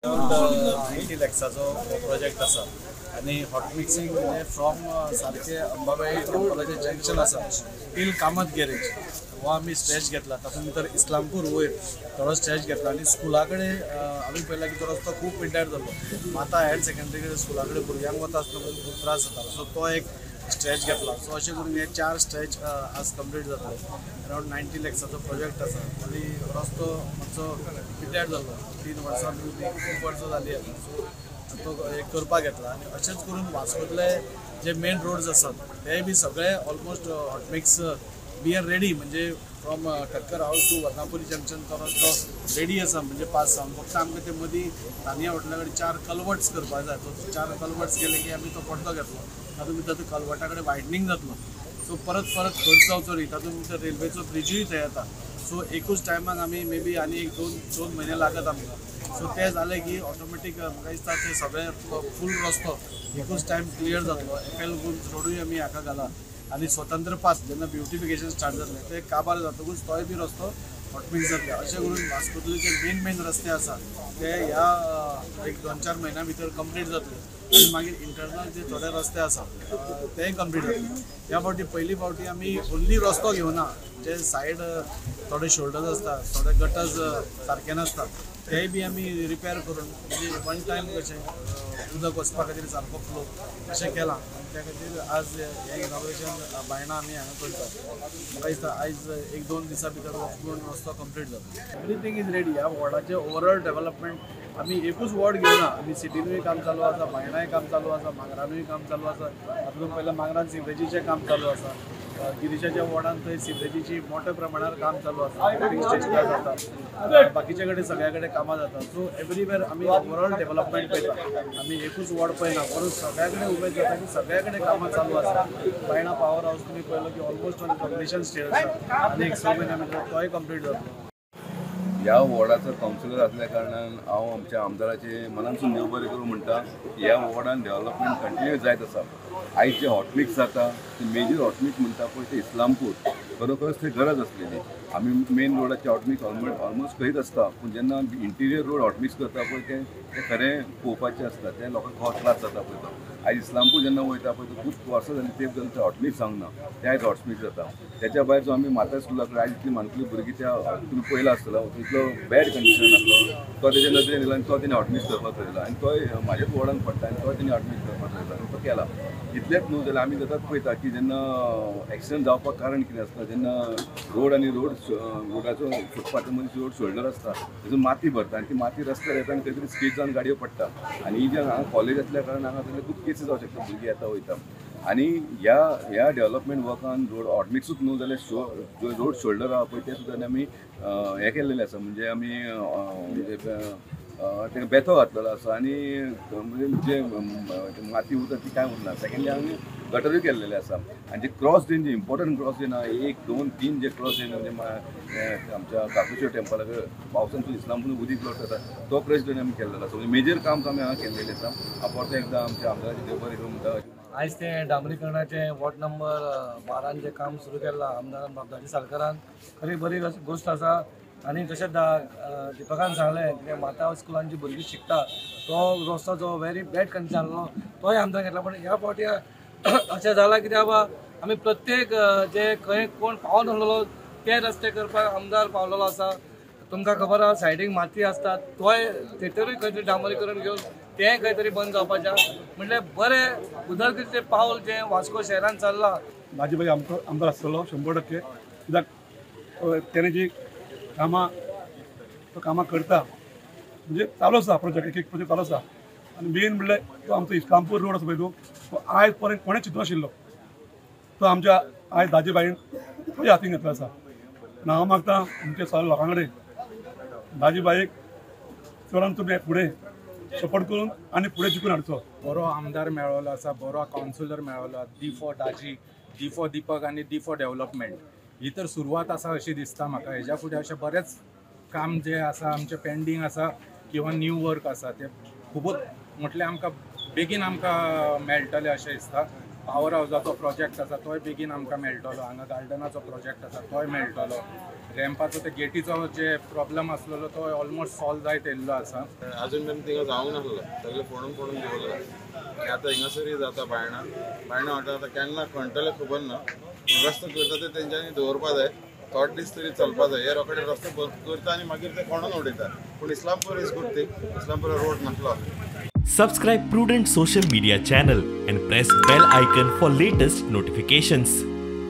90 लॅक्साचो project आसा आनी hot mixing म्हणजे फ्रॉम सारकें अंबाबाई टेम्पलाचें जंक्शन आसा टील कामत गॅरेज हो आमी स्ट्रेच घेतला. तातूंत भितर इस्लामपूर वयर थोडो स्ट्रेच घेतला आनी स्कुला कडेन आमी पळयला की तो रस्तो खूब पिड्ड्यार जाल्लो. माता हायर सेकंडरी कडेन स्कुला कडेन भुरग्यांक वता आसतना खूब त्रास जातालो, सो तो एक स्ट्रेच घेतला. सो अशें करून हे 4 स्ट्रेच आज कंप्लीट जातले. अरावंड 90 लॅक्साचो प्रोजेक्ट आसा आनी रस्तो मातसो पिड्ड्यार जाल्लो, 3 वर्सां खूब वर्सां जाली आतां, सो तो एक करपाक घेतला. आनी अशेंच करून वास्कोतले जे मेन रोड्स आसात ते बी सगळे almost hot mix be are ready, म्हणजे from Thakkar house to Varnapuri junction तो रस्तो रेडी आसा, म्हणजे पास जावन फक्त आमकां ते मदीं तानिया हॉटेला कडेन 4 कलवर्ट्स करपाक जाय. तो 4 कलवर्ट्स केले की आमी तो पड्डो घेतलो, तातूंत भितर तो कलवर्टा कडेन वायडनींग जातलो, सो परत परत खर्च जावचो न्ही. तातूंत भितर रेल्वेचो ब्रिजूय थंय येता, सो एकूच टायमाक आमी मे बी आनी एक 2 म्हयने लागत आमकां. सो ते जालें की ऑटोमॅटीक म्हाका दिसता ते सगळे फूल रस्तो एकूच टायम क्लियर जातलो. एफ एल गुंज रोडूय आमी हाका घाला आनी स्वतंत्र पास जेन्ना ब्युटिफिकेशन स्टार्ट जातलें ते काबार जातकूच तोय बी रस्तो हॉटमिक्स जातले. अशें करून वास्कोतले जे मेन मेन रस्ते आसा ते ह्या एक 2-4 म्हयन्या भितर कंप्लीट जातले आनी मागीर इंटरनल जे थोडे रस्ते आसा तेय कंप्लीट जातले. ह्या फावटी पयली फावटी आमी ओन्ली रस्तो घेवना, जे सायड थोडे शोल्डर्स आसता, थोडे गटर्स सारके नासता तेय बी आमी रिपेर करून म्हणजे वन टायम कशें उदक वचपा खातीर सारको फ्लो अशें केलां. आनी त्या खातीर आज हें इनॉग्रेशन बायणा आमी हांगा करतात. म्हाका दिसता आयज 1-2 दिसां भितर हो पूर्ण रस्तो कंप्लीट जाता. Everything is ready. ह्या वॉर्डाचें ओवरऑल डेवलपमेंट आमी एकूच वॉर्ड घेवना, आमी सिटीनूय काम चालू आसा, बायणाय काम चालू आसा, मांगरानूय काम चालू आसा. तातूंत पयलें मांगरान सिवरेजीचें काम चालू आसा, गिरीशाच्या वॉर्डान थंय सिवरेजीची मोठ्या प्रमाणार काम चालू आसा, पंपिंग स्टेशनां जाता, बाकीचे कडेन सगळ्या कडेन कामां जाता. सो एवरीवेर आमी ओवरऑल डेवलपमेंट पळयता, आमी एकूच वॉर्ड पळयना, परत सगळ्या कडेन उमेद जाता की सगळ्या कडेन कामां चालू आसा. बायणा पावर हावस तुमी पळयलो की ऑलमोस्ट ऑन कंप्लिशन स्टेज आसा आनी एक 6 म्हयन्या भितर तोय कंप्लीट जातलो. ह्या वॉर्डाचो कावन्सिलर आसल्या कारणान हांव आमच्या आमदाराचे मनानसून देव बरें करूं म्हणटा. ह्या वॉर्डान डेवलपमेंट कंटिन्यू जायत आसा. आयज जे हॉटमिक्स जाता ते मेजर हॉटमिक्स म्हणटा पळय ते इस्लामपूर खरोखरच थंय गरज आसलेली. आमी मेन रोडाचे हॉटमिक्स ऑलमोस्ट करीत आसता, पूण जेन्ना इंटिरियर रोड हॉटमिक्स करता पळय ते खरें पळोवपाचें आसता, ते लोकांक हो त्रास जाता पळय तो. आयज इस्लामपूर जेन्ना वयता पळय तो खूब वर्सां जालीं तेंप जालें हॉटमिक्स जावंक ना, ते आयज हॉटमिक्स जाता. त्याच्या भायर जो आमी माता स्कुला कडेन आयज इतली मानकली भुरगीं त्या तुमी पळयला आसतलो, इतलो बॅड कंडिशन आसलो तो तेच्या नदरेन येयलो आनी तो तेणी हॉटमिक्स करपाक थरयलो आनी तोय म्हाज्याच वॉर्डान पडटा आनी तोय तेणी हॉटमिक्स करपाक थरयलो आनी तो केला. इतलेंच न्हू जाल्यार आमी सदांच पळयता की जेन्ना एक्सिडंट जावपाक कारण कितें आसता, जेन्ना रोड आनी रोडाचो फुटपाथा मदीं रोड शोल्डर आसता तातूंत माती भरता आनी ती माती रस्त्यार येता आनी खंय तरी स्कीड जावन गाडयो पडटा. आनी ही जे हांगा कॉलेज आसल्या कारणान हांगा सगळे खूब केसीस जावं शकता, भुरगीं येता वयता. आनी ह्या डेवलपमेंट वर्कान रोड हॉटमिक्सूच न्हू जाल्यार जो रोड शोल्डर आहा पळय ते सुद्दां आमी हें केल्लेलें आसा, म्हणजे आमी ताका बेथो घातलेलो आसा आनी म्हणजे जे माती उरता ती कांय उरना. सेकेंडली आमी गटरूय केल्लेले आसा आनी जे क्रॉस ड्रेन जे इम्पॉर्टंट क्रॉस ड्रेन आहा 1, 2, 3 जे क्रॉस ड्रेन म्हणजे आमच्या काकुश्यो टेम्पला कडेन पावसान इस्लामपूर उदीक लोट जाता तो क्रॉस ड्रेन आमी केल्लेलो आसा. म्हणजे मेजर काम आमी हांगा केल्लेलें आसा. हांव परतो एकदां आमच्या आमदाराचें देव बरें करूं म्हणटा. आयज तें डांबरीकरणाचें वॉर्ड नंबर 12 जें काम सुरू केलां आमदारान बाबदाजी सालकारान, खरी बरी गोश्ट आसा. आनी तशेंच दिपकान सांगलें कितें माता स्कुलान जी भुरगीं शिकता तो रस्तो जो व्हेरी बॅड कंडिशन आसलो तोय आमदार घेतला. पूण ह्या फावटी अशें जालां कितें बाबा आमी प्रत्येक जे खंय कोण पावनासलेलो ते रस्ते करपाक आमदार पावलेलो आसा. तुमकां खबर आसा सायडीक माती आसता तोय थेटरूय खंय तरी डांबरीकरण घेवन तें खंय तरी बंद जावपाचें. म्हणल्यार बरें उदरगतीचें पावल जें वास्को शहरान चल्लां. दाजीभाई आमचो आमदार आसतलो 100% कित्याक तेणें जी कामां तो कामां करता म्हणजे चालू आसा प्रोजेक्ट, एक एक प्रोजेक्ट चालू आसा. आनी मेन म्हणल्यार तो आमचो इस्लामपूर रोड आसा पळय तो आयज पर्यंत कोणें चिंतनाशिल्लो, तो आमच्या आयज दाजीभाईन तो हातीन घेतलो आसा. आनी हांव मागता आमच्या सगळ्या लोकां कडेन दाजीभाईक चडान तुमी फुडें सपोर्ट करून आनी फुडें जिखून हाडचो. बरो आमदार मेळ्ळो आसा, बरो कावन्सिलर मेळ्ळो, D for Daji, D for Deepak आनी डी फॉर डेवलपमेंट ही तर सुरवात आसा अशी दिसता म्हाका. हेज्या फुडें अशें बरेंच काम जें आसा आमचें पेंडींग आसा किंवा न्यू वर्क आसा तें खुबूच म्हटल्यार आमकां बेगीन आमकां मेळटलें अशें दिसता. पावर हावजाचो प्रोजेक्ट आसा तोय बेगीन आमकां मेळटलो. हांगा गार्डनाचो प्रोजेक्ट आसा तोय मेळटलो. रॅम्पाचो ते गेटीचो जे प्रॉब्लम आसलेलो तो ऑलमोस्ट सॉल्व जायत येयल्लो आसा. अजून मेरेन थिंगा जावंक नासलो, सगळें फोडून फोडून दवरला. आनी आतां हिंगासरूय जाता बायणा बायणा वाठार आतां केन्ना खणटले खबर ना. रस्तो करता ते तेंच्यांनी दवरपा जाय, थोडे दीस तरी चलपा जाय. हे रोखडे रस्तो करता आनी मागीर ते खणून उडयता. पूण Islampur is good thing. Islampur road नासलो. Subscribe Prudent Social Media channel and press bell icon for latest notifications.